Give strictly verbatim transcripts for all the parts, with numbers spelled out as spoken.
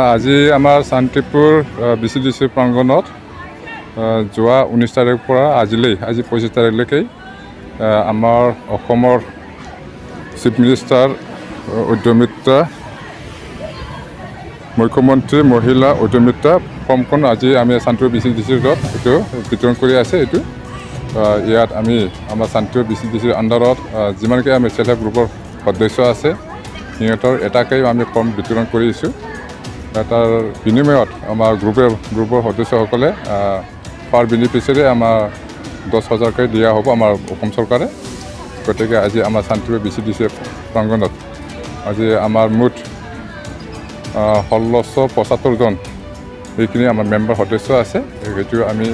আজি আমাৰ Shantipur B C D C প্ৰাংগণত আহ, যোৱা ঊনৈছ তাৰিখৰ পৰা আজিলৈ, আজি পঁচিছ তাৰিখলৈকে আহ, আমাৰ অসমৰ চিফ মিনিষ্টাৰ আহ, উদ্যমিতা, মুখ্যমন্ত্ৰী মহিলা উদ্যমিতা ফৰ্মখন আজি আমি Shantipur B C D C ৰোডত এইটো বিতৰণ কৰি আছে। এইটো আহ, ইয়াত আমি আমাৰ শান্তিপুৰ বি চি ডি চিৰ আণ্ডাৰত আহ, যিমানকৈ আমি চেল্ফ হেল্প গ্ৰুপৰ সদস্য আছে, সিহঁতৰ এটাকেই আমি ফৰ্ম বিতৰণ কৰিছোঁ। তাৰ বিনিময়ত আমাৰ গ্ৰুপে গ্ৰুপৰ সদস্যসকলে পাৰ বেনিফিচিয়াৰী আমাৰ দহ হাজাৰকৈ দিয়া হ'ব আমাৰ অসম চৰকাৰে। গতিকে আজি আমাৰ Shantipur B C D C প্ৰাংগণত আজি আমাৰ মুঠ আহ, ষোল্লশ পঁচাত্তৰজন এইখিনি আমাৰ মেম্বাৰ সদস্য আছে। সেইটো আমি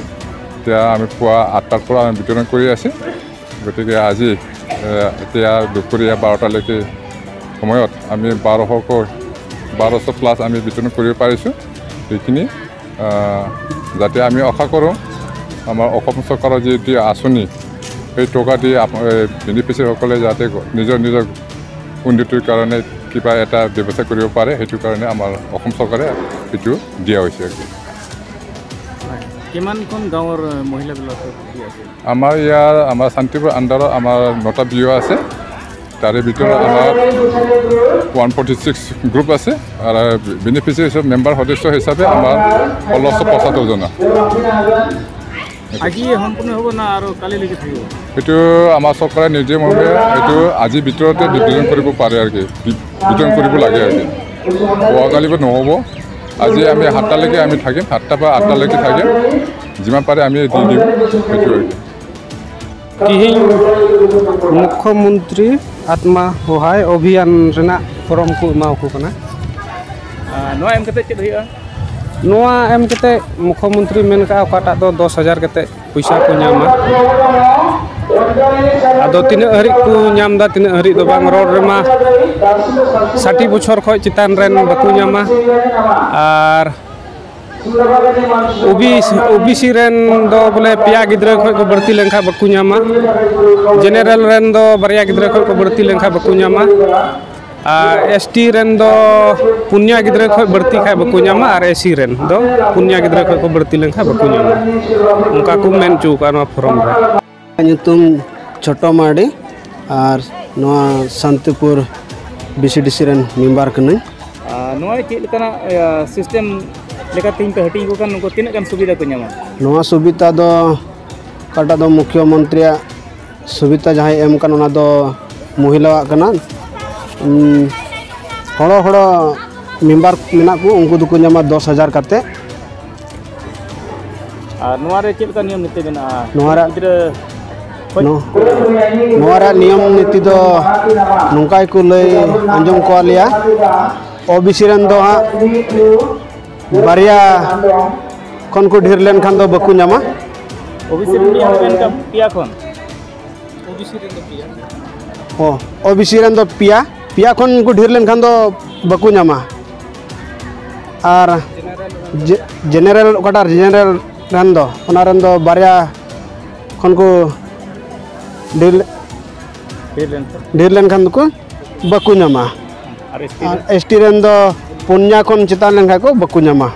এতিয়া আমি পুৱা আঠটাৰ পৰা আমি বিতৰণ কৰি আছোঁ। গতিকে আজি এ, এতিয়া দুপৰীয়া বাৰটালৈকে সময়ত আমি বাৰশকৈ বাৰশ প্লাছ আমি বিতৰণ কৰিব পাৰিছোঁ। সেইখিনি আহ, যাতে আমি আশা কৰোঁ আমাৰ অসম চৰকাৰৰ যিটো আঁচনি, সেই টকা দি আপ- এ, বেনিফিচিয়াৰীসকলে যাতে নিজৰ নিজৰ উন্নতিৰ কাৰণে কিবা এটা ব্যৱস্থা কৰিব পাৰে, সেইটো কাৰণে আমাৰ অসম চৰকাৰে এইটো দিয়া হৈছে আৰু কি। হয়। কিমানখন গাঁৱৰ মহিলাবিলাকক দি আছে? আমাৰ ইয়াৰ আমাৰ শান্তিপুৰ আণ্ডাৰত আমাৰ নটা বি অ' আছে। তাৰে ভিতৰত আমাৰ ওৱান ফৰ্টি ছিক্স গ্ৰুপ আছে আৰু বেনিফিচিয়াৰী হিচাপে মেম্বাৰ সদস্য হিচাপে আমাৰ ষোল্লশ পঁচাত্তৰজন। আজি সম্পূৰ্ণ হ'ব না আৰু কালিলৈকে থাকিব? এইটো আমাৰ চৰকাৰে নিজে মৰ্মে এইটো আজিৰ ভিতৰতে বিতৰণ কৰিব পাৰে আৰু কি। বি- বিতৰণ কৰিব লাগে আৰু কি। অহাকালিৰ পৰা নহ'ব। আজি আমি সাতটালৈকে আমি থাকিম, সাতটাৰ পৰা আঠটালৈকে থাকিম। যিমান পাৰে আমি দি দিম, সেইটো আৰু কি। ᱛᱤᱦᱤᱧ ᱢᱩᱠᱷᱭᱚᱢᱚᱱᱛᱨᱤ ᱟᱛᱢᱟ ᱦᱚᱦᱟᱭ ᱚᱵᱷᱤᱭᱟᱱ ᱨᱮᱱᱟᱜ ᱯᱷᱚᱨᱚᱢ ᱠᱚ ᱮᱢᱟ ᱠᱚ ᱠᱟᱱᱟ᱾ ᱟᱨ ᱱᱚᱣᱟ ᱮᱢ ᱠᱟᱛᱮ ᱪᱮᱫ ᱦᱩᱭᱩᱜᱼᱟ? ᱱᱚᱣᱟ ᱮᱢ ᱠᱟᱛᱮ ᱢᱩᱠᱷᱭᱚᱢᱚᱱᱛᱨᱤ ᱢᱮᱱ ᱠᱟᱜᱼᱟ ᱚᱠᱟᱴᱟᱜ ᱫᱚ ᱫᱚᱥ ᱦᱟᱡᱟᱨ ᱠᱟᱛᱮ ᱯᱚᱭᱥᱟ ᱠᱚ ᱧᱟᱢᱟ᱾ ᱟᱫᱚ ᱛᱤᱱᱟᱹᱜ ᱦᱟᱹᱨᱤᱡ ᱠᱚ ᱧᱟᱢ ᱮᱫᱟ, ᱛᱤᱱᱟᱹᱜ ᱦᱟᱹᱨᱤᱡ ᱫᱚ ᱵᱟᱝ, ᱨᱚᱲ ᱨᱮᱢᱟ ᱥᱟᱴᱤ ᱵᱚᱪᱷᱚᱨ ᱠᱷᱚᱱ ᱪᱮᱛᱟᱱ ᱨᱮᱱ ᱵᱟᱠᱚ ᱧᱟᱢᱟ᱾ ᱟᱨ ᱳᱵᱤᱥᱤ ᱨᱮᱱ ᱫᱚ ᱵᱚᱞᱮ ᱯᱮᱭᱟ ᱜᱤᱫᱽᱨᱟᱹ ᱠᱷᱚᱱ ᱠᱚ ᱵᱟᱹᱲᱛᱤ ᱞᱮᱱᱠᱷᱟᱱ ᱵᱟᱠᱚ ᱧᱟᱢᱟ᱾ ᱡᱮᱱᱟᱨᱮᱞ ᱨᱮᱱ ᱫᱚ ᱵᱟᱨᱭᱟ ᱜᱤᱫᱽᱨᱟᱹ ᱠᱷᱚᱱ ᱠᱚ ᱵᱟᱹᱲᱛᱤ ᱞᱮᱱᱠᱷᱟᱱ ᱵᱟᱠᱚ ᱧᱟᱢᱟ᱾ ᱟᱨ ᱮᱥ ᱴᱤ ᱨᱮᱱ ᱫᱚ ᱯᱩᱱᱭᱟ ᱜᱤᱫᱽᱨᱟᱹ ᱠᱷᱚᱱ ᱵᱟᱹᱲᱛᱤ ᱠᱷᱟᱱ ᱵᱟᱠᱚ ᱧᱟᱢᱟ, ᱟᱨ ᱮᱥ ᱥᱤ ᱨᱮᱱ ᱫᱚ ᱯᱩᱱᱭᱟ ᱜᱤᱫᱽᱨᱟᱹ ᱠᱷᱚᱱ ᱠᱚ ᱵᱟᱹᱲᱛᱤ ᱞᱮᱱᱠᱷᱟᱱ ᱵᱟᱠᱚ ᱧᱟᱢᱟ᱾ ᱚᱱᱠᱟ ᱠᱚ ᱢᱮᱱ ᱦᱚᱪᱚ ᱟᱠᱟᱫᱼᱟ ᱱᱚᱣᱟ ᱯᱷᱚᱨᱚᱢ ᱨᱮ᱾ ᱤᱧᱟᱹᱜ ᱧᱩᱛᱩᱢ ᱪᱷᱳᱴᱳ ᱢᱟᱨᱰᱤ ᱟᱨ ᱱᱚᱣᱟ ᱥᱟᱱᱛᱤᱯᱩᱨ ᱵᱤ ᱥᱤ ᱰᱤ ᱥᱤ ᱨᱮᱱ ᱢᱮᱢᱵᱟᱨ ᱠᱟᱹᱱᱟᱹᱧ᱾ ᱟᱨ ᱱᱚᱣᱟ ᱨᱮ ᱪᱮᱫ ᱞᱮᱠᱟᱱᱟᱜ, ᱤᱭᱟᱹ, ᱥᱤᱥᱴᱮᱢ ᱞᱮᱠᱟᱛᱮ ᱛᱮᱦᱮᱧ ᱯᱮ ᱦᱟᱹᱴᱤᱧ ᱟᱠᱚ ᱠᱷᱟᱱ ᱱᱩᱠᱩ ᱛᱤᱱᱟᱹᱜ ᱜᱟᱱ ᱥᱩᱵᱤᱫᱷᱟ ᱠᱚ ᱧᱟᱢᱟ? ᱱᱚᱣᱟ ᱥᱩᱵᱤᱫᱷᱟ ᱫᱚ ᱚᱠᱟᱴᱟᱜ ᱫᱚ ᱢᱩᱠᱷᱭᱚ ᱢᱚᱱᱛᱨᱤᱭᱟᱜ ᱥᱩᱵᱤᱫᱷᱟ ᱡᱟᱦᱟᱸᱭ ᱮᱢ ᱠᱟᱱ, ᱚᱱᱟ ᱫᱚ ᱢᱚᱦᱤᱞᱟᱣᱟᱜ ᱠᱟᱱᱟ᱾ ᱩᱸ, ᱦᱚᱲᱚ ᱦᱚᱲᱚ ᱢᱮᱢᱵᱟᱨ ᱢᱮᱱᱟᱜ ᱠᱚ, ᱩᱱᱠᱩ ᱫᱚᱠᱚ ᱧᱟᱢᱟ ᱫᱚᱥ ᱦᱟᱡᱟᱨ ᱠᱟᱛᱮ᱾ ᱟᱨ ᱱᱚᱣᱟ ᱨᱮ ᱪᱮᱫ ᱞᱮᱠᱟ ᱱᱤᱭᱚᱢ ᱱᱤᱛᱤ ᱢᱮᱱᱟᱜᱼᱟ? ᱱᱚᱣᱟ ᱨᱮ ᱜᱤᱫᱽᱨᱟᱹ ᱦᱳᱭ᱾ ᱱᱚ-, ᱱᱚᱣᱟ ᱨᱮᱭᱟᱜ ᱱᱤᱭᱚᱢ ᱱᱤᱛᱤ ᱫᱚ ᱱᱚᱝᱠᱟ ᱜᱮᱠᱚ ᱞᱟᱹᱭ ᱟᱸᱡᱚᱢ ᱠᱚᱣᱟ ᱞᱮᱭᱟ, ᱳ ᱵᱤ ᱥᱤ ᱨᱮᱱ ᱫᱚ ᱦᱟᱸᱜ ᱵᱟᱨᱭᱟ ᱠᱷᱚᱱ ᱠᱚ ᱰᱷᱮᱨ ᱞᱮᱱᱠᱷᱟᱱ ᱫᱚ ᱵᱟᱠᱚ ᱧᱟᱢᱟ᱾ ᱳ ᱵᱤ ᱥᱤ ᱨᱮᱱ ᱢᱤᱫ ᱦᱚᱲ ᱢᱮᱱ ᱠᱟᱜ ᱯᱮᱭᱟ ᱠᱷᱚᱱ᱾ ᱚ, ᱳ ᱵᱤ ᱥᱤ ᱨᱮᱱ ᱫᱚ ᱯᱮᱭᱟ, ᱯᱮᱭᱟ ᱠᱷᱚᱱ ᱠᱚ ᱰᱷᱮᱨ ᱞᱮᱱᱠᱷᱟᱱ ᱫᱚ ᱵᱟᱠᱚ ᱧᱟᱢᱟ᱾ ᱟᱨ ᱡᱮ-, ᱡᱮᱱᱟᱨᱮᱞ, ᱚᱠᱟᱴᱟᱜ ᱡᱮᱱᱟᱨᱮᱞ ᱨᱮᱱ ᱫᱚ, ᱚᱱᱟ ᱨᱮᱱ ᱫᱚ ᱵᱟᱨᱭᱟ ᱠᱷᱚᱱ ᱠᱚ ᱰᱷᱮᱨ, ᱰᱷᱮᱨ ᱞᱮᱱᱠᱷᱟᱱ? ᱰᱷᱮᱨ ᱞᱮᱱᱠᱷᱟᱱ ᱫᱚᱠᱚ ᱵᱟᱠᱚ ᱧᱟᱢᱟ᱾ ᱟᱨ ᱮᱥ ᱴᱤ ᱟᱨ ᱨᱮᱱ? ᱮᱥ ᱴᱤ ᱨᱮᱱ ᱫᱚ ᱯᱩᱱᱭᱟ ᱠᱷᱚᱱ ᱪᱮᱛᱟᱱ ᱞᱮᱱᱠᱷᱟᱱ ᱠᱚ ᱵᱟᱠᱚ ᱧᱟᱢᱟ᱾